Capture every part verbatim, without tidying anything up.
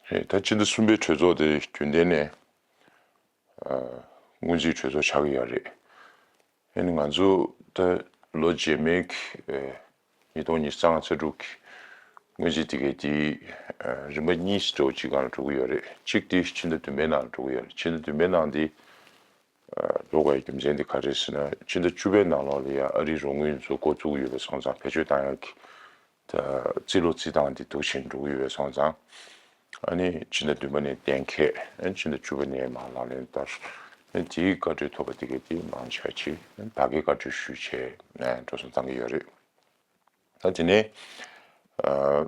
ད་ཕྱི་ཟླ་གསུམ་པའི་གྲོས་ཚོགས་དེ་རྒྱུན་ལྡན་ནས་སྔོན་རྩིས་གྲོས་ཚོགས་ཆགས་ཀྱི་ཡོད་རེད། ཨ་ནི་ང་ཚོ་ད་ལོ་རྗེས་མའི་གི་ཉིས་སྟོང་ཉི་ཤུ་རྩ་ལྔ་ཚེས་དྲུག་གི་སྔོན་རྩིས་དེ་གའི་དེ་རིམ་པ་གཉིས་འགྲོ་གཅིག་སྒང་ལ་འགྲོ་གི་ཡོད་རེད། གཅིག་དེ་ཕྱི་ཟླ་བདུན་པའི་ནང་ལ་འགྲོ་གི་ཡོད་རེད། ཕྱི་ཟླ་བདུན་པའི་ནང་དེ་འགྲོ་དགོས་རྒྱུ་མཚན་དེ་ག་རེ་རེད་ཟེར་ན། ཕྱི་ཟླ་བཅུ་པའི་ནང་ལོགས་ལ་ཡ་ཨ་རིའི་རོགས་དངུལ་ཚོ་འགོ་བཙུགས་ཡོད་པ་སོང་ཙང་བེད་སྤྱོད་བཏང་ཡག་གི་ད་རྩིས་ལོ་རྩིས་སྟངས་དེ་འདུག་ཕྱིན་འགྲོ་གི་ཡོད་པ་སོང་ཙང་། ཨ་ནི་ཕྱི་ཟླ་བདུན་པ་ནས་གཏན་འཁེལ། ཨ་ནི་ཕྱི་ཟླ་བཅུ་པ་ནས་མར་ལག་ལེན་བསྟར། ཨ་ནི་དེའི་བཀའ་འཁྲོལ་ཐོབ་པ་དེ་གས་དེ་མང་ཆེ་བ་ཅིག་ད་གའི་བཀའ་འཁྲོལ་ཞུས་བྱས་ནས་འགྲོ་སོང་བཏང་གི་ཡོད་རེད། ད་དེ་ནས་ཨ་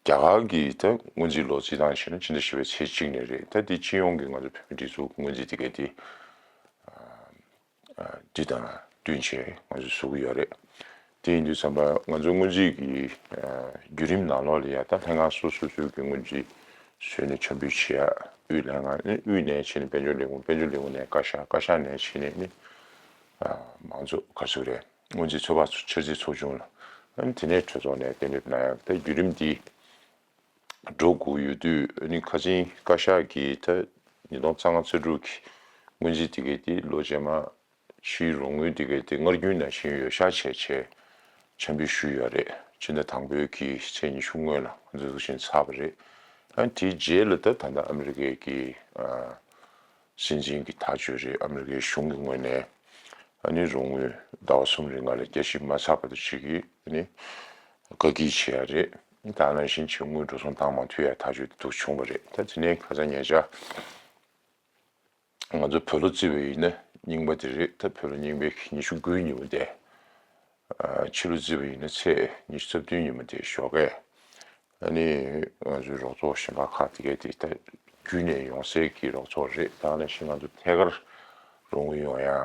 རྒྱ་གར་གྱི་ད་སྔོན་རྩིས་ལོ་རྩིས་སྟངས་བྱས་ན་ཕྱི་ཟླ་བཞི་པའི་ཚེས་གཅིག་ནས་རེད། ད་དེ་སྤྱི་ཡོངས་ཀྱི་ང་ཚོ་བོད་མིའི་སྒྲིག་འཛུགས་སྔོན་རྩིས་དེ་གས་དེ་ཨ་འདི་དང་བསྟུན་བྱས་ང་ཚོས་བཟོ་གི་ཡོད་རེད། དེ་ཡིན་དུས་ཙམ་པ་ང་ཚོ་སྔོན་རྩིས་ཀྱི་ཨ་བརྒྱུད་རིམ་ནང་ལོགས་ལ་ཡ་ད་ལྷན་ཁང་སོ་སོ་སོའི་གི་སྔོན་རྩིས་བཟོས་ནས་འཆར་འབུལ་བྱེད་ཡ་དབུས་ལྷན་ཁང་། དབུས་ནས་བྱས་ནས་དཔལ་འབྱོར་ལས་ཁུངས། དཔལ་འབྱོར་ལས་ཁུངས་ནས་བཀའ་ཤག། བཀའ་ཤག་ནས་བྱས་ནས་ནི་ཨ་མང་ཚོགས་ག་ཚོད་རེད། སྔོན་རྩིས་ཚོད་དཔག་ཚོ་འཆར་རྩིས་ཚོགས་ཆུང་ལ། ཨ་ནི་དེ་ནས་གྲོས་ཚོགས་ནས་གཏན་འབེབས་གནང་ཡ། ད་བརྒྱུད་རིམ་འདི་འགྲོ་དགོས་ཡོད་དུས། ཨ་ནི་ཁ་སང་བཀའ་ཤག་གིས་ད་ཉིས་སྟོང་རྩ་ལྔ་ཚེས་དྲུག་གི་སྔོན་རྩིས་དེ་གའི་དེ་ལོ་རྗེས་མ་ཕྱིའི་རོགས་དངུལ་དེ་གའི་དེ་སྔར་རྒྱུན་ནང་བཞིན་ཡོད་ཤག་བྱས་བྱས་འཆར་འབུལ་ཞུས་ཡོད་རེད། ཕྱི་ཟླ་དང་པོའི་གི་ཚེས་ཉི་ཤུ་སྔོན་ལ་ང་ཚོ་འདུག་ཕྱིན་ཚར་བ་རེད། ཨ་ནི་དེའི་རྗེས་ལ་ད་ད་ལྟ་ཨ་མི་རི་ཀའི་གི་ཨ་སྲིད་འཛིན་གྱི་ཐག་གཅོད་རེད། ཨ་མི་རི་ཀའི་གཞུང་གི་ངོས་ནས་ཨ་ནི་རོགས་དངུལ་ཟླ་བ་གསུམ་རིང་ལ་བསྐྱར་ཞིབ་མ་ཚར་བར་དུ་བྱེད་ཀྱི། ཨ་ནི་བཀག་སྐྱིལ་བྱེད་ཡ་རེད། ད་ནང་བཞིན་བྱེད་དངུལ་འགྲོ་སོང་བཏང་མ་ཐུབ་ཡ་ཐག་གཅོད་དེ་འདུག་བྱུང་བ་རེད། ད་དེ་ནས་ཁ་སང་ཉེ་ཆར་ང་ཚོ་བོད་ལོ་བརྩིས་པ་ཡིན་ན་རྙིང་པ་དེ་རེད། ད་བོད་ལོ་རྙིང་པའི་ཉི་ཤུ་དགུའི་ཉིན་མོ་དེ། ཨ་ཕྱི་ལོ་བརྩིས་པ་ཡིན་ན་ཚེས་ཉི་ཤུ་རྩ་བདུན་ཉིན་མོ་དེ་ཞོགས་ཀས། ཨ་ནི་ང་ཚོའི་རོགས་ཚོགས་གཞན་པ་ཁག་དེ་གས་དེ་ད་བརྒྱུད་ནས་ཡོང་སའི་གི་རོགས་ཚོགས་རེད། ད་ནང་བཞིན་ང་ཚོ་ཐད་ཀར་རོགས་དངུལ་ཡོང་ཡ་ཨ་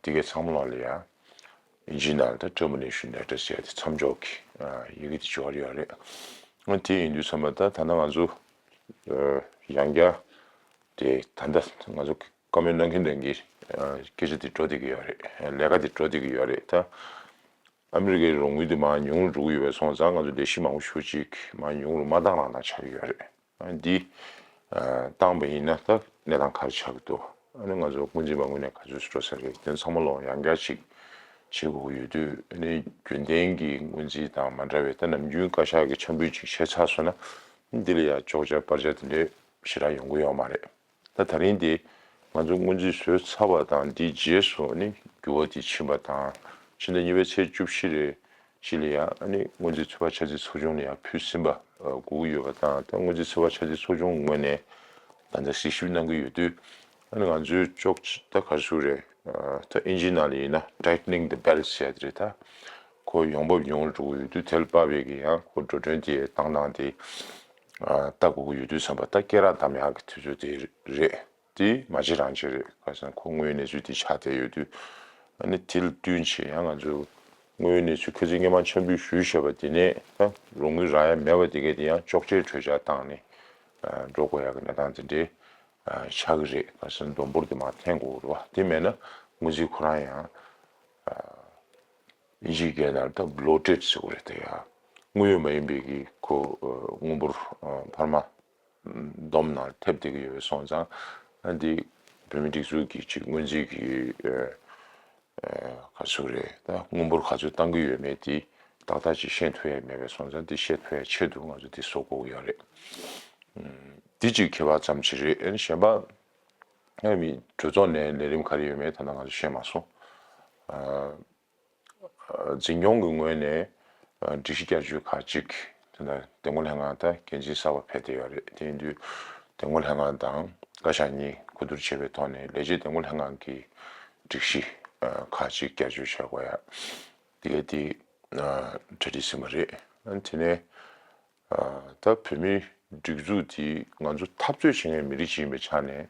དེ་གས་ཚང་མ་ལོག་ལ་ཡ་ཨིན་ཇིའི་ནང་ལ་ད་termination letter ཟེར་ཡ་དེ་མཚམས་འཇོག་གི་ཨ་ཡི་གེ་དེ་འབྱོར་ཡོད་རེད། ཨ་དེ་ཡིན་དུས་ཙམ་པ་ད་ད་ལྟ་ང་ཚོ་ཨ་ཡང་བསྐྱར་དེ་ད་ལྟ་ང་ཚོ་བཀའ་མོལ་གནང་མཁན་དེ་གི་ཨ་སྐད་ཆ་དེ་འགྲོ་བསྡད་ཀྱི་ཡོད་རེད། ལས་ཀ་དེ་འགྲོ་བསྡད་ཀྱི་ཡོད་རེད། ད་ཨ་མི་རི་ཀའི་རོགས་དངུལ་དེ་མར་ཉུང་རུ་འགྲོ་གི་ཡོད་པ་སོང་ཙང་ང་ཚོ་ལས་གཞི་མང་པོ་ཞེ་པོ་ཅིག་མར་ཉུང་རུ་མ་བཏང་རང་བཏང་ཆགས་ཀྱི་ཡོད་རེད། ཨ་འདི་ཨ་བཏང་པ་ཡིན་ན་ད་གནས་སྟངས་ག་རེ་ཆགས་ཀྱི་འདུག་ཨ་ནི་ང་ཚོ་སྔོན་རྩིས་པ་ངོས་ནས་ག་ཚོད་འགྲོ་ས་རེད། དེ་ཚང་མ་ལོག་ཡང་བསྐྱར་ཅིག་བྱེད་དགོས་ཀྱི་ཡོད་དུས། ཨ་ནི་རྒྱུན་ལྡན་གྱི་སྔོན་རྩིས་དང་མ་འདྲ་བའི་ད་ནམ་རྒྱུན་བཀའ་ཤག་གི་འཆར་འབུལ་ཅིག་བྱས་ཚར་སོང་ན་འདི་ལ་ཡ་གཅོག་ཆ་སྤར་ཆ་དེ་འདྲས་ཞེ་དྲག་ཡོང་གི་ཡོད་མ་རེད། ད་ད་རིང་འདི་ང་ཚོ་སྔོན་རྩིས་བཟོས་ཚར་བ་དང་འདིའི་རྗེས་སུ་ནི་འགྱུར་བ་དེ་ཕྱིན་པ་དང་། ཕྱི་ཟླ་གཉིས་པའི་ཚེས་བཅུ་བཞི་རེ་གཅིག་ལ་ཡང་ཨ་ནི་སྔོན་རྩིས་ཚོད་དཔག་འཆར་རྩིས་ཚོགས་ཆུང་ལ་ཡང་ཕུལ་ཟིན་པ་ཨ་དགོས་ཀྱི་ཡོད་པ་དང་། ད་སྔོན་རྩིས་ཚོད་དཔག་འཆར་རྩིས་ཚོགས་ཆུང་ངོས་ནས་ད་ལྟ་གཟིགས་ཞིབ་གནང་གི་ཡོད་དུས། ཨ་ནི་ང་ཚོའི་ཅོག་ད་ག་རེ་ཟེར་དགོས་རེད། ཨ་ད་ཨིན་ཇིའི་ནང་ལ་ཡིན་ན་tightening the belt ཟེར་ཡ་དེ་རེད། ད་ཁོ་ཡོང་འབབ་ཉུང་རུ་འགྲོ་གི་ཡོད་དུས། དེ་ལ་དཔག་པའི་གི་ཡང་ཁོ་འགྲོ་གྲོན་དེ་བཏང་སྟངས་དེ་ཨ་ལྟ་དགོས་ཀྱི་ཡོད་དུས་ཙམ་པ་ད་སྐེ་རགས་བསྡམ་ཡག་གི་དུས་ཚོད་དེ་རེད། དེ་མ་བྱེད་རང་བྱེད་རེད། ག་རེ་ཟེར་ན་ཁོ་དངུལ་གནས་ཚུལ་དེ་ཆགས་བསྡད་ཡོད་དུས། ཨ་ནི་དེ་ལ་བསྟུན་བྱས་ཡང་ང་ཚོས་དངུལ་གནས་ཚུལ་ཁ་སང་སྔོན་མ་འཆར་འབུལ་ཞུས་བཞག་པ་དེ་ནས་ད་རོགས་དངུལ་རག་ཡ་མེད་པ་དེ་གས་དེ་ཡང་གཅོག་ཆའི་གྲོས་འཆར་བཏང་ནས་ཨ་འགྲོ་དགོས་ཡག་གི་གནས་སྟངས་དེ་འདྲའི་ཨ་ཆགས་ཀྱི་རེད། ག་རེ་ཟེར་ན་སྡོང་འབོར་དེ་མར་འཐེན་དགོས་རེད་བ། དེ་མེད་ན་སྔོན་རྩིས་ཁོ་རང་ཡང་ཨ་ཨིན་ཇིའི་སྐད་ནང་ད་bloated ཟེར་དགོས་རེད། ད་ཡ་དངོས་ཡོད་མ་ཡིན་པའི་གི་ཁོ་ཨ་དངུལ་འབོར་ཨ་འཕར་མ་སྡོམ་ནང་ཐེབས་བསྡད་ཀྱི་ཡོད་པ་སོང་ཙང་། ཨ་འདི་བོད་མིའི་སྒྲིག་འཛུགས་ཀྱི་ཅིག་སྔོན་རྩིས་ཀྱི་ཨ་ཨ་ག་ཚོད་རེད། ད་དངུལ་འབོར་ག་ཚོད་བཏང་གི་ཡོད་མེད་དེ་ཏག་ཏག་ཅིག་ཤེས་ཐུབ་ཡ་མེད་པ་སོང་ཙང་། དེ་ཤེས་ཐུབ་ཡ་ཆེད་དུ་ང་ཚོ་དེ་བཟོ་དགོས་ཀྱི་ཡོད་རེད། ཨ་འདི་གཅིག་ཁྱད་པར་ཙམ་ཅིག་རེད། ཨ་ནི་གཞན་པ་ཨ་མི་གྲོས་ཚོགས་ནས་ལས་རིམ་ག་རེ་ཡོད་མེད་ད་ལྟ་ང་ཚོ་ཤེས་མ་སོང་། ཨ་འཛིན་སྐྱོང་གི་ངོས་ནས་ཨ་སྒྲིག་གཞི་བསྐྱར་བཅོས་ཁག་ཅིག་དེ་ནས་དེ་སྔོན་ལྷན་ཁང་ད་འགན་འཛིན་གསར་པ་ཕེབས་བསྡད་ཡོད་རེད། དེ་ཡིན་དུས་དེ་སྔོན་ལྷན་ཁང་དང་བཀའ་ཤག་གཉིས་གོ་བསྡུར་བྱས་པའི་ཐོག་ནས་ལས་བྱེད་དེ་སྔོན་ལྷན་ཁང་གི་སྒྲིག་གཞི་ཨ་ཁག་ཅིག་བསྐྱར་བཅོས་བྱ་དགོས་ཡ་དེ་ག་དེ་ཨ་གྲ་སྒྲིག་ཟིན་པ་རེད། ཨ་དེ་ནས་ཨ་ད་བོད་མིའི་སྒྲིག་འཛུགས་དེ་ང་ཚོ་འཐབ་རྩོད་བྱེད་མཁན་མི་རིགས་ཅིག་ཡིན་པའི་ཆ་ནས་ཨ།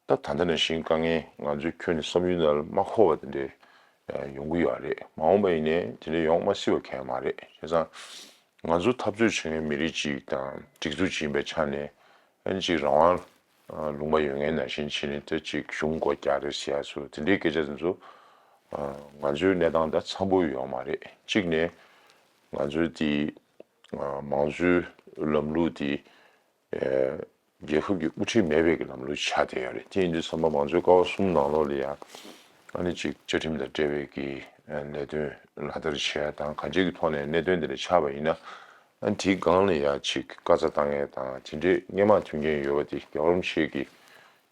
ད་ད་ལྟ་ནང་བཞིན་དཀའ་ངལ་ང་ཚོའི་ཁྱོན་ནས་བསམ་ཡུལ་ནང་ལ་མ་འཁོར་བ་དེ་འདྲའི་ཡོང་གི་ཡོད་རེད། མ་འོངས་པ་ཡིན་ནའི་དེ་འདྲའི་ཡོང་མ་སྲིད་པ་གང་ཡང་མ་རེད། བྱས་ཙང་ང་ཚོ་འཐབ་རྩོད་བྱེད་མཁན་མི་རིགས་ཅིག་དང་སྒྲིག་འཛུགས་ཅིག་ཡིན་པའི་ཆ་ནས། ཨ་ནི་ཅིག་རང་དབང་ལུང་པ་ཡོད་མཁན་ནང་བཞིན་བྱས་ནས་ད་ཅིག་གཞུང་སྒོ་རྒྱག་རེས་བྱེད་ཡ་ཚོ་དེ་འདྲའི་སྐད་ཆ་དེ་ཚོ་ང་ཚོའི་གནས་སྟངས་ད་འཚམ་པོ་ཡོད་མ་རེད། གཅིག་ནས་ང་ཚོའི་དེ་མང་གཙོའི་ ལམ་ལུགས་དེ་རྒྱལ་ཁབ་ཀྱི་དབུ་ཁྲིད་མེད་པའི་གི་ལམ་ལུགས་ཆགས་བསྡད་ཡོད་རེད། དེ་ཡིན་དུས་ཙམ་པ་ང་ཚོའི་ཀ་བ་གསུམ་ནང་ལོགས་ལ་ཡང་ཨ་ནི་ཅིག་བཅའ་ཁྲིམས་དང་འབྲེལ་བའི་གི་ལས་དོན་ལག་བསྟར་བྱེད་ཡ་དང་གང་ཅིའི་གི་ཐོག་ནས་གནད་དོན་དེ་འདྲ་ཆགས་པ་ཡིན་ན། ཨ་ནི་དེའི་སྒང་ལ་ཡང་ཅིག་བཀའ་རྩ་བཏང་ཡ་དང་དེ་འདྲའི་སྔོན་མ་མཐུན་རྐྱེན་ཡོད་པ་དེ་རྒྱལ་བ་རིན་པོ་ཆེ་གི་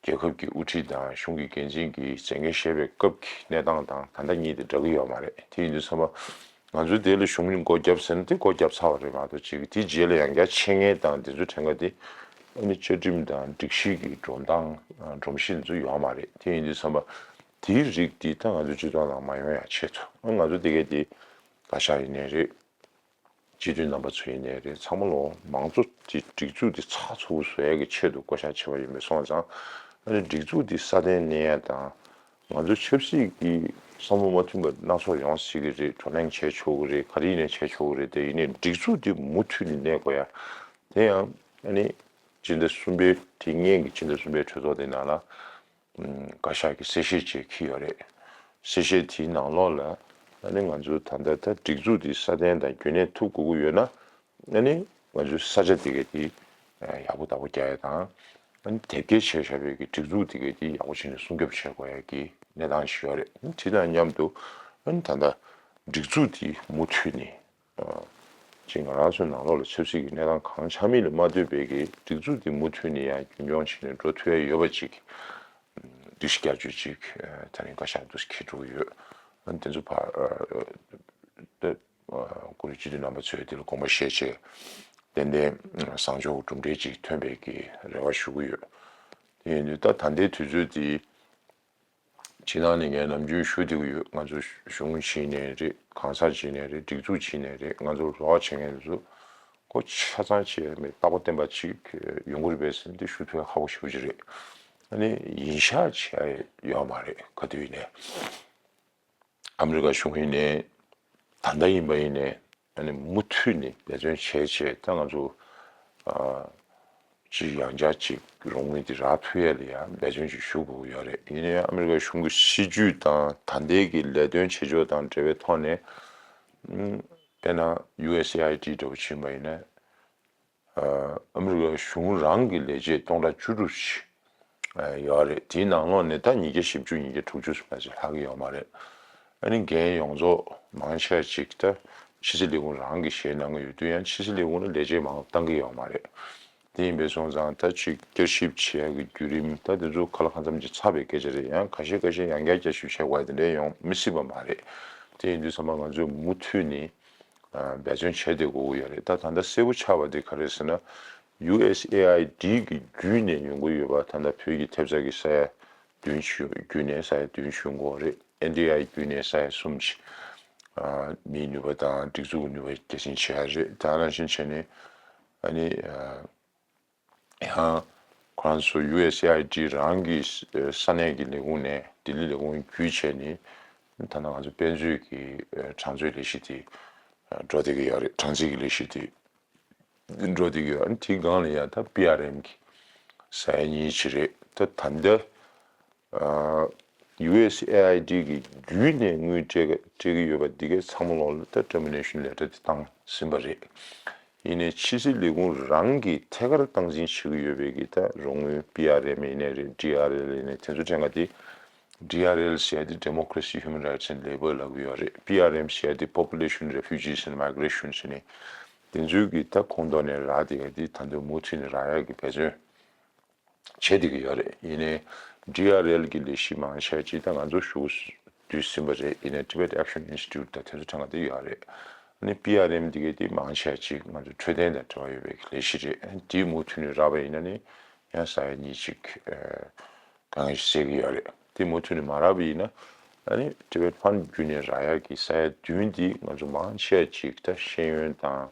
རྒྱལ་ཁབ་ཀྱི་དབུ་ཁྲིད་དང་གཞུང་གི་འགན་འཛིན་གྱི་མཛད་འགན་བཞེས་པའི་སྐབས་ཀྱི་གནས་སྟངས་དང་ད་ལྟ་གཉིས་དེ་འདྲ་གི་ཡོད་མ་རེད། དེ་ཡིན་དུས་ཙམ་པ་ང་ཚོས་དེ་ལ་གཞུང་ལ་སྒོ་བརྒྱབ་ཟེར་ན་དེ་སྒོ་བརྒྱབ་ཚར་བ་རེད་མ་གཏོགས་ཅིག་དེ་རྗེས་ལ་ཡང་བསྐྱར་འཆད་ཉན་དང་དེ་ཚོ་དྲན་ག་དེ་ཨ་ནི་བཅའ་ཁྲིམས་དང་སྒྲིག་གཞི་གི་སྒྲོམ་སྟངས་སྒྲོམ་གཞི་ཚོ་ཡོད་མ་རེད། དེ་ཡིན་དུས་ཙམ་པ་དེའི་རིགས་དེ་ད་ང་ཚོའི་སྤྱི་ཚོགས་ནང་མ་ཡོང་ཡ་ཆེད་དུ་ང་ཚོ་དེ་གས་དེ་བཀའ་ཤག་ཡིན་ནའི་རེད། སྤྱི་འཐུས་རྣམ་པ་ཚོ་ཡིན་ནའི་རེད། ཚང་མ་ལོ་མང་གཙོ་དེ་སྒྲིག་འཛུགས་དེ་ཚགས་ཚུད་པོ་བཟོ་ཡ་གི་ཆེད་དུ་བསྐོ་བཞག་བྱས་པ་ཡིན་པས་སོང་ཙང་། ཨ་ནི་སྒྲིག་འཛུགས་དེ་སྲ་བརྟན་གནས་ཡ་དང་། ང་ཚོ་ཆབ་སྲིད་ཀྱི་བསམ་བློ་མ་མཐུན་པ་སྣ་ཚོགས་ཡོང་སྲིད་ཀྱི་རེད། བགྲོ་གླེང་བྱས་ཆོག་གི་རེད། ག་རེ་ཡིན་ནའི་བྱས་ཆོག་གི་རེད། དེ་ཡིན་ནའི་སྒྲིག་འཛུགས་དེ་མུ་མཐུད་ནས་གནས་དགོས་ཡ། དེ་ཡང་ཨ་ནི་སྤྱི་ཟླ་གསུམ་པའི་དེ་སྔོན་གྱི་སྤྱི་ཟླ་གསུམ་པའི་གྲོས་ཚོགས་དེ་ནང་ལ། བཀའ་ཤག་གིས་གསལ་བཤད་ཅིག་བགྱིས་ཡོད་རེད། གསལ་བཤད་དེའི་ནང་ལོགས་ལ་ཨ་ནི་ང་ཚོ་ད་ལྟ་ད་སྒྲིག་འཛུགས་དེ་སྲ་བརྟན་དང་རྒྱུན་གནས་ཐུབ་དགོས་ཀྱི་ཡོད་ན། ཨ་ནི་ང་ཚོའི་ས་ཆ་དེ་ག་དེ་ཡག་པོ་བདག་པོ་རྒྱག་ཡ་དང་། ཨ་ནི་དེབ་སྐྱེལ་བྱས་བཞག་པའི་གི་སྒྲིག་འཛུགས་དེ་ག་དེ་ཡག་པོ་བྱས་ནས་སྲུང་སྐྱོབ་བྱེད་དགོས་ཡ་གི་གནས་སྟངས་ཤིག་ཡོད་རེད། དེ་དང་མཉམ་དུ་ཨ་ནི་ད་ལྟ་སྒྲིག་འཛུགས་དེ་མུ་མཐུད་ནས། ཅིག་ང་རང་ཚོའི་ནང་ལོགས་ལ་ཆབ་སྲིད་ཀྱི་གནས་སྟངས་གང་ཆགས་མིན་ལ་མ་ལྟོས་པའི་གི་སྒྲིག་འཛུགས་འདི་མུ་མཐུད་ནས་ཡང་རྒྱུན་འཁྱོངས་བྱས་ནས་འགྲོ་ཐུབ་ཡ་ཡོད་པ་ཅིག་སྒྲིག་གཞི་བསྐྱར་བཅོས་ཅིག་ད་རིང་བཀའ་ཤག་ཏུ་འཁྱེར་འགྲོ་གི་ཡོད། ཨ་ནི་དེ་ཚོ་ཕར་ད་བཀུར་འོས་སྤྱི་འཐུས་རྣམ་པ་ཚོས་དེ་ལ་དགོངས་པ་བཞེས་བྱས་ཏན་ཏན་བཟང་ཕྱོགས་གྲུབ་འབྲས་ཅིག་ཐོན་པའི་གི་རེ་བ་ཞུ་གི་ཡོད། དེ་ཡིན་དུས་ད་ད་ལྟའི་དུས་ཚོད་འདི། སྤྱིར་བཏང་ནས་ངས་ནམ་རྒྱུན་ཞུ་བསྡད་ཀྱི་ཡོད། ང་ཚོ་གཞུང་བྱས་ནའི་རེད། གང་ཟག་བྱས་ནའི་རེད། སྒྲིག་འཛུགས་བྱས་ནའི་རེད། ང་ཚོ་རོགས་བྱེད་མཁན་དེ་ཚོ་ཁོ་ཆ་ཚང་བྱས་མེད་རྟག་པ་བརྟན་པ་ཅིག་ཡོང་གི་རེད་པས་ཟེར་ནས་འདི་ཞུ་ཐུབ་ཡ་ཁག་པོ་ཞེ་པོ་ཅིག་རེད། ཨ་ནི་ཡིན་ཤག་བྱས་ཡོད་མ་རེད། ག་དུས་ཡིན་ནའི་ཨ་མི་རི་ཀ་གཞུང་ཡིན་ནའི་ད་ལྟ་ཡིན་པ་ཡིན་ནའི། ཨ་ནི་མུ་མཐུད་ནས་འབད་བརྩོན་བྱས་བྱས་ད་ང་ཚོ་ཨ་ཅིག་ཡང་བསྐྱར་ཅིག་རོགས་དངུལ་འདི་རག་ཐུབ་ཡས་ལ་ཡང་འབད་བརྩོན་ཅིག་ཞུ་དགོས་ཀྱི་ཡོད་རེད། ཡིན་ན་ཡང་ཨ་མི་རི་ཀའི་གཞུང་གི་སྲིད་ཇུས་དང་ད་ལྟའི་གི་ལས་དོན་བྱེད་ཕྱོགས་དང་འབྲེལ་བའི་ཐོག་ནས་ཨམ་དཔེར་ན་ཡུ་ཨེས་ཨེ་ཨའི་ཌི་འདྲ་བོ་ཕྱིན་པ་ཡིན་ན། ཨ་མི་རི་ཀའི་གཞུང་རང་གི་ལས་བྱེད་སྟོང་ཕྲག་བཅུ་དྲུག་ཅིག་ཨ་ཡོད་རེད། དེའི་ནང་ལོགས་ནས་ད་ཉིས་བརྒྱ་བཞི་བཅུ་ཉིས་བརྒྱ་དྲུག་ཅུ་ཙམ་ཞིག་ལྷག་གི་ཡོད་མ་རེད། ཨ་ནི་འགན་ཡོངས་རྫོགས་མང་ཆེ་ཅིག་ད་ཕྱི་སྲིད་ལས་ཁུངས་རང་གིས་བཞེས་གནང་གི་ཡོད་དུས་ཡང་ཕྱི་སྲིད་ལས་ཁུངས་ལ་ལས་བྱེད་མང་བཏང་གི་ཡོད་མ་རེད། དེ་ཡིན་པས་སོང་ཙང་ད་ཅིག་བསྐྱར་ཞིབ་བྱེད་ཡག་གི་བརྒྱུད་རིམ་ད་དེ་ཚོ་ཁ་ལ་ཁ་མཚམས་ཅིག་ཚར་བའི་སྐད་ཆ་རེད། ཡང་ཁ་ཤས་ཁ་ཤས་ཡང་བསྐྱར་བསྐྱར་ཞིབ་བྱེད་དགོས་ཡ་དེ་འདྲ་ཡོང་མི་སྲིད་པ་མ་རེད། དེ་ཡིན་དུས་ཚང་མ་ང་ཚོས་མུ་མཐུད་ནས་ཨ་འབད་བརྩོན་བྱས་བསྡད་དགོས་ཀྱི་ཡོད་རེད། ད་ད་ལྟ་གསལ་པོ་ཆགས་པ་དེ་ག་རེ་ཟེར་ན། ཡུ་ཨེས་ཨེ་ཨའི་ཌི་གི་བརྒྱུད་ནས་ཡོང་གི་ཡོད་པ། ད་ལྟ་བོད་ཀྱི་ཐེབས་རྩ་གི་ས་ཡ་བདུན་ཞུ་བརྒྱུད་ནས་ས་ཡ་བདུན་ཞུ་འགོ་རེད། ཨེན་ཌི་ཨའི་བརྒྱུད་ནས་ས་ཡ་གསུམ་ཞིག་ཨ་མིའི་ནུས་པ་དང་སྒྲིག་འཛུགས་ཀྱི་ནུས་པ་སྐྱེད་སྲིང་བྱེད་ཡ་རེད། ད་ནང་བཞིན་བྱས་ནས་ཨ་ནི་ཨ་ཡང་ཁོ་རང་ཚོ་ཡུ་ཨེས་ཨེ་ཨའི་ཌི་རང་གི་ས་གནས་ཀྱི་ལས་ཁུངས་ནས་ལྡི་ལི་ལས་ཁུངས་བརྒྱུད་བྱས་ནས་ད་ལྟ་ང་ཚོ་དཔེ་མཛོད་ཀྱི་གྲངས་མཛོད་ལས་གཞི་དེ་འགྲོ་བསྡད་ཀྱི་ཡོད་རེད། གྲངས་རྩིས་ཀྱི་ལས་གཞི་དེ། འགྲོ་བསྡད་ཀྱི་ཡོད། ཨ་ནི་དེའི་སྒང་ལ་ཡང་ད་པི་ཨར་ཨེམ་གི་ས་ཡ་གཉིས་ཅིག་རེད། ད་ད་ལྟ་ཨ་ཡུ་ཨེས་ཨེ་ཨའི་ཌི་གི་བརྒྱུད་ནས་དངུལ་སྤྲད་སྤྲད་ཀྱི་ཡོད་པ་འདི་གའི་ཚང་མ་ལོག་ལ་ད་ཊར་མི་ནེ་ཤན་ལེ་ཊར་དེ་བཏང་ཟིན་པ་རེད། ཡིན་ནའི་ཕྱི་སྲིད་ལས་ཁུངས་རང་གིས་ཐད་ཀར་སྟངས་འཛིན་བྱེད་ཀྱི་ཡོད་པའི་གི་ད་རོགས་དངུལ་པི་ཨར་ཨེམ་ཡིན་ནའི་རེད། ཌི་ཨར་ཨེལ་ཡིན་ནའི་དེ་ཚོ་དྲན་ག་དེ། ཌི་ཨར་ཨེལ་ཟེར་ཡ་དེ་Democracy Human Rights and Labor ལབ་ཀྱི་ཡོད་རེད། པི་ཨར་ཨེམ་ཟེར་ཡ་དེ་Population Refugees and Migration ཟེར་ནས། དེ་ཚོའི་གི་ད་ཁོངས་གཏོགས་ནས་རག་དེ་ག་དེ་ད་དུང་མུ་མཐུད་ནས་རག་ཡག་གི་འབད་བརྩོན་བྱེད་བསྡད་ཀྱི་ཡོད་རེད། ཡིན་ནའི་ཌི་ཨར་ཨེལ་གི་ལས་གཞི་མང་ཆེ་ཅིག་ད་ང་ཚོ་ཞུགས་བསྡུས་ཟིན་པ་རེད། ཡིན་ནའི་Tibet Action Institute ད་དེ་ཚོ་དྲན་ག་དེ་ཡོད་རེད། ཨ་ནི་པི་ཨར་ཨེམ་དེ་ག་དེ་མང་ཆེ་ཅིག་ང་ཚོ་འཕྲོད་བསྟེན་དང་འབྲེལ་བ་ཡོད་པའི་ལས་གཞི་རེད། ཨ་ནི་དེ་མུ་མཐུད་ནས་རག་པ་ཡིན་ན་ནི་ཡང་ས་ཡ་གཉིས་ཅིག་གང་ཞིག་བསྡད་ཀྱི་ཡོད་རེད། དེ་མུ་མཐུད་ནས་མ་རག་པ་ཡིན་ན་ཨ་ནི་Tibet Fund བརྒྱུད་ནས་རག་ཡག་གི་ས་ཡ་བདུན་དེ་ང་ཚོ་མང་ཆེ་ཅིག་ད་ཤེས་ཡོན་དང་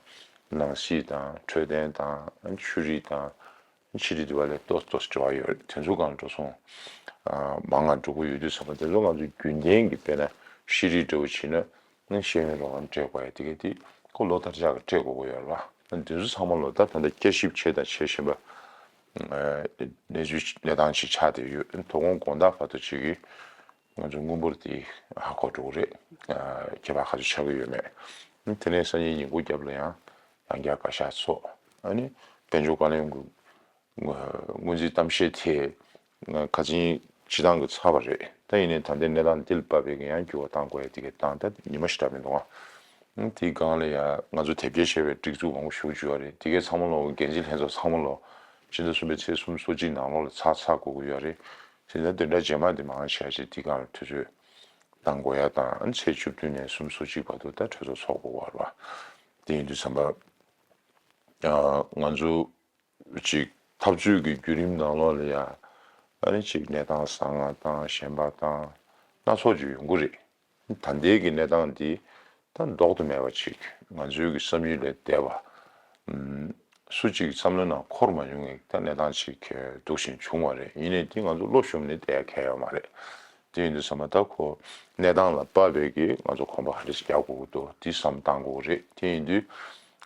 ནང་སྲིད་དང་འཕྲོད་བསྟེན་དང་ཆོས་རིག་དང་། ཕྱི་རིགས་དེ་བ་ལས་ཏོག་ཙམ་འབྲེལ་བ་ཡོད་རེད། དེ་ཚོ་གང་འགྲོ་སོང་། ཨ་མང་ང་འགྲོ་གི་ཡོད་དུས་ཙམ་པ་དེ་ཚོ་ང་ཚོ་རྒྱུན་ལྡན་གྱི་དཔེར་ན་ཤེས་རིག་འདྲ་བོ་བྱས་ན་ཨ་ཤེས་ཡོན་རོགས་རམ་སྤྲད་དགོས་ཡ་དེ་ག་དེ་ཁོ་ལོ་ལྟར་ཆགས་ཀྱི་སྤྲད་དགོས་ཀྱི་ཡོད་རེད་བ། ཨ་དེ་ཚོ་ཚང་མ་ལོ་ལྟར་ད་ལྟ་བསྐྱར་ཞིབ་བྱས་དང་བྱེད་བཞིན་པ་ཨ་གནས་ཚུལ་གནས་སྟངས་ཤིག་ཆགས་བསྡད་ཡོད། དོ་དགོང་དགོང་དག་བར་དུ་ཅིག་གི་ང་ཚོ་དངུལ་འབོར་དེ་ཧ་གོ་འགྲོ་གི་རེད། ཨ་ཁྱད་པར་ག་ཚོད་ཆགས་ཀྱི་ཡོད་མེད། དེ་ནས་སང་ཉིན་ཉིན་གུང་རྒྱབ་ལ་ཡང་ཡང་བསྐྱར་བཀའ་ཤག་ཚོགས། ཨ་ནི་དཔལ་འབྱོར་བཀའ་བློན་གྱི་སྔོན་རྩིས་གཏམ་བཤད་དེ་ཁ་སང་སྤྱི་བཏང་གི་ཚར་བ་རེད། ད་ཡིན་ནའི་ད་ལྟའི་གནས་སྟངས་འདི་ལ་དཔག་པའི་གི་ཡང་འགྱུར་བ་གཏང་དགོས་ཡ་དེ་གའི་བཏང་ད་ཉི་མ་ཞེ་དྲག་མི་འདུག་ཨ། དེའི་སྒང་ལ་ཡ་ང་ཚོ་དེབ་སྐྱེལ་བྱས་པའི་སྒྲིག་འཛུགས་མང་པོ་ཞིག་བྱུང་བ་རེད། དེ་གའི་ཚང་མ་ལོ་འགན་འཛིན་ལྷན་ཚོགས་ཚང་མ་ལོ་ཕྱི་ཟླ་གསུམ་པའི་ཚེས་སོ་གཅིག་ནང་ལོགས་ལ་ཚར་ཚར་དགོས་ཀྱི་ཡོད་རེད། བྱས་ཙང་དེ་འདྲ་རྗེས་མ་དེ་མང་ཆེ་བ་ཞིག་དེའི་སྒང་ལ་དུས་ཚོད་གཏང་དགོས་ཡ་དང་། ཚེས་བཅུ་བདུན་ནས་སོ་གཅིག་བར་དུ་ད་གྲོས་ཚོགས་ཚོགས་དགོས་པ་རེད་བ། དེ་ཡིན་དུས་ཙམ་པ། ང་ཚོ་ཅིག་འཐབ་རྩོད་ཀྱི་བརྒྱུད་རིམ་ནང་ལོགས་ལ་ཡ་ཨ་ནི་ཅིག་གནས་སྟངས་བཟང་ང་དང་ཞན་པ་དང་སྣ་ཚོགས་ཅིག་ཡོང་གི་རེད། ད་ལྟའི་གི་གནས་སྟངས་འདི་ད་ལྡོག་ཏུ་མེད་པ་ཅིག་ང་ཚོའི་གི་བསམ་ཡུལ་ལས་འདས་པ། སུ་གཅིག་བསམ་བློའི་ནང་འཁོར་མ་མྱོང་བའི་ད་གནས་སྟངས་ཅིག་འདུག་བཞིན་བྱུང་བ་རེད། ཡིན་ནའི་འདི་ང་ཚོ་བློ་ཞུམ་ནས་བསྡད་ཡ་གལ་ཡོད་མ་རེད། དེ་ཡིན་དུས་ཙམ་པ་ད་ཁོ་གནས་སྟངས་ལ་དཔག་པའི་གི་ང་ཚོ་གོམ་པ་ག་འདྲ་ཞིག་རྒྱག་དགོས་ཀྱི་འདུག་འདི་བསམ་བཏང་དགོས་ཀྱི་རེད། དེ་ཡིན་དུས་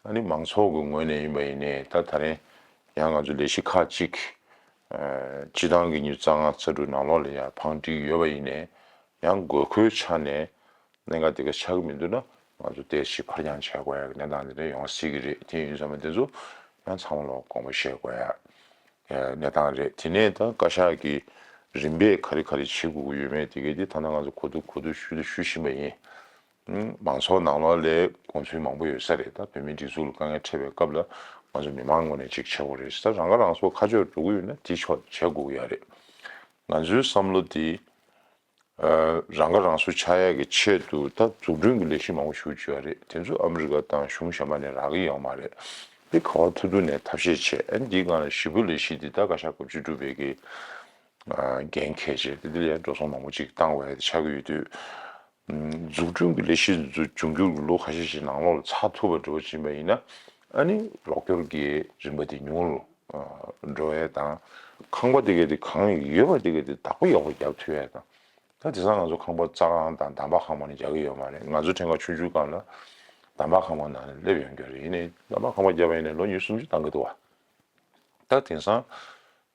ཨ་ནི་མང་ཚོགས་ཀྱི་ངོས་ནས་ཡིན་པ་ཡིན་ནའི་ད་ད་རེས་ཡང་ང་ཚོ་ལས་གཞི་ཁག་ཅིག་སྤྱི་བཏང་གི་ཉི་ཤུ་རྩ་ལྔ་རྩ་དྲུག་ནང་ལོགས་ལ་ཡང་བང་བསྒྲིགས་ཡོད་པ་ཡིན་ནའི་ཡང་དགོས་མཁོའི་ཆ་ནས་གནད་འགག་དེ་ག་ཆགས་ཀྱི་མི་འདུག་ན་ང་ཚོ་ཏོག་ཙམ་ཕར་འགྱངས་བྱེད་དགོས་ཡ་གི་གནས་སྟངས་དེ་འདྲ་ཡོང་སྲིད་ཀྱི་རེད། དེ་ཡིན་ཙང་མ་དེ་ཚོ་ཡང་ཚང་མ་ལ་དགོངས་པ་བཞེས་དགོས་ཡ་གནས་སྟངས་རེད། དེ་ནས་ད་བཀའ་ཤག་གི་རིམ་པས་ག་རེ་ག་རེ་བྱེད་དགོས་ཀྱི་ཡོད་མེད་དེ་གའི་དེ་ད་ལྟ་ང་ཚོ་གོ་བསྡུར་གོ་བསྡུར་ཞུ་དང་ཞུ་བཞིན་པ་ཡིན། མང་ཚོགས་ནང་ལོགས་ལ་དགོངས་ཚུལ་མང་པོ་ཡོད་ས་རེད། ད་བོད་མིའི་སྒྲིག་འཛུགས་ལ་དཀའ་ངལ་འཕྲད་པའི་སྐབས་ལ་ང་ཚོ་མི་མང་ངོས་ནས་ཅིག་བྱེད་དགོས་རེད། ད་རང་ཁ་རང་གསོ་ཁ་ཕྱོགས་འགྲོ་གི་ཡོད་ན་དེ་ཕྱོགས་བྱེད་དགོས་ཀྱི་ཡོད་རེད། ང་ཚོའི་བསམ་བློ་དེ་རང་ཁ་རང་གསོ་ཆགས་ཡས་ཀྱི་ཆེད་དུ་ད་འཛུགས་སྐྲུན་གྱི་ལས་གཞི་མང་པོ་ཞིག་བྱས་པ་རེད། དེ་ཚོ་ཨ་མི་རི་ཀ་དང་གཞུང་གཞན་པ་ནས་རག་གི་ཡོད་མ་རེད། དེ་ག་བ་ཐུབ་ཐུབ་ནས་ཐབས་ཤེས་བྱས། ཨ་ནི་འདིའི་སྒང་ལ་ཞི་པོ་ལས་གཞི་འདི་ད་བཀའ་ཤག་དགུ་བཅུ་དྲུག་པའི་གི་འགན་འཁྱེར་བྱས་དེ་འདི་ལ་ཡང་འགྲོ་སོང་མང་པོ་ཅིག་བཏང་དགོས་ཡ་དེ་ཆགས་ཀྱི་ཡོད་དུས། འཛུགས་སྐྲུན་གྱི་ལས་གཞི་འཛུགས་འབྱུང་འགྱུར་གྱི་ལོ་ཁ་ཤས་ཤིག་ནང་ལོགས་ལ་ཚར་ཐུབ་པ་འགྲོ་བཞིན་པ་ཡིན་ན། ཨ་ནི་རོགས་སྐྱོར་གྱི་རིམ་པ་དེ་ཉུང་རུ་འགྲོ་ཡས་དང་། ཁང་པ་དེ་གས་དེ་གང་ཡོད་པ་དེ་གས་དེ་བདག་པོ་ཡག་པོ་རྒྱག་ཐུབ་ཡས་དང་། ད་དེང་སང་ང་ཚོ་ཁང་པ་རྩྭ་ཁང་དང་འདམ་བག་ཁང་མ་ནས་རྒྱག་གི་ཡོད་མ་རེད། ང་ཚོ་ཁྲེང་ཀ་ཆུང་ཆུང་སྒང་ལ་འདམ་བག་ཁང་མ་ནང་ལ་སླེབས་ཡོང་རྒྱུ་རེད། ཡིན་ནའི་འདམ་བག་ཁང་པ་བརྒྱབ་པ་ཡིན་ནའི་ལོ་ཉི་ཤུ་སུམ་ཅུ་བཏང་གི་འདུག་བ། ད་དེང་སང་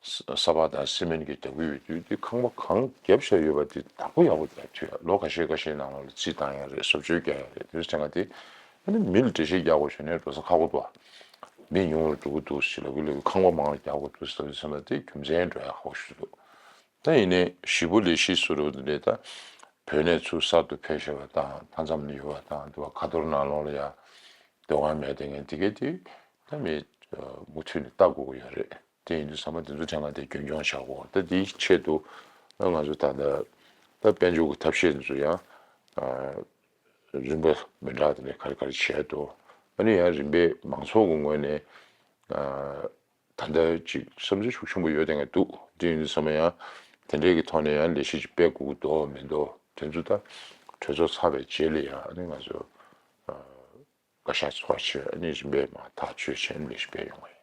ས་ས་ཕག་དང་སི་མེན་གྱི་རྒྱག་གི་ཡོད་དུས་དེ་ཁང་པ་གང་བརྒྱབ་བཞག་ཡོད་པ་དེ་བདག་པོ་ཡག་པོ་རྒྱག་ཐུབ་ཡ། ལོ་ཁ་ཤས་ཁ་ཤས་ནང་ལོགས་ལ་རྩིས་བཏང་ཡ་རེད། བཟོ་བཅོས་རྒྱག་ཡ་རེད། དེ་ཚོ་ཐེངས་ཀ་དེ་ཨ་ནི་མི་ལ་འགྲེལ་བཤད་རྒྱག་དགོས་བྱུང་ནའི་འགྲོ་ས་ཁག་པོ་འདུག་བ། མི་ཉུང་རུ་འགྲོ་གི་འདུག་ཟེར་ལབ་གི་ལབ་གི། ཁང་པ་མང་རུ་རྒྱག་དགོས་འདུག་ཟེར་ལབ་གི་ཟེར་ན་དེ་རྒྱུ་མཚན་འགྲོ་ཡ་ཁག་པོ་ཞིག་འདུག་ད་ཡིན་ནའི་ཞི་པོ་ལས་གཞི་བཟོ་འདྲ་པོ་འདི་འདྲས་ད་བོད་ནས་ཚུར་གསར་དུ་ཕེབས་བཞག་པ་དང་མཐའ་མཚམས་ལ་ཡོད་པ་དང་དེ་བ་ཁ་ཐོར་ནང་ལོགས་ལ་ཡ་སྡོད་དབང་མེད་དེ་ངས་དེ་གས་དེ་ད་མི་མུ་མཐུད་ནས་ལྟ་དགོས་ཀྱི་ཡོད་རེད། དེ་ཡིན་དུས་ཚང་མ་དེ་ཚོ་ཐེངས་ལ་དེ་རྒྱུན་འཁྱོངས་བྱ་དགོས། ད་དེའི་ཆེད་དུ་ང་ཚོ་ད་ལྟ་ད་དཔལ་འབྱོར་གྱི་ཐབས་ཤེས་དེ་ཚོ་ཡང་རིམ་པ་མི་འདྲ་དེ་ནས་ག་རེ་ག་རེ་བྱས་འདུག་ཨ་ནི་ཡང་རིམ་པས་མང་ཚོགས་ཀྱི་ངོས་ནས། ད་ལྟ་ཅིག་བསམ་ཚུལ་ཤུགས་ཆེན་པོ་ཡོད་དེ་ངས་འདུག་དེ་ཡིན་དུས་ཚང་མ་ཡང་དེ་འདྲའི་གི་ཐོག་ནས་ཡང་ལས་གཞི་ཅིག་སྤེལ་དགོས་ཀྱི་འདུག་མི་འདུག་དེ་ཚོ་ད་གྲོས་ཚོགས་ཚར་བའི་རྗེས་ལ་ཡང་ཨ་ནི་ང་ཚོ་བཀའ་ཤག་ཚོགས་བྱས། ཨ་ནི་རིམ་པས་མར་ཐག་གཅོད་བྱས་ནས་ལས་གཞི་སྤེལ་ཡོང་བ་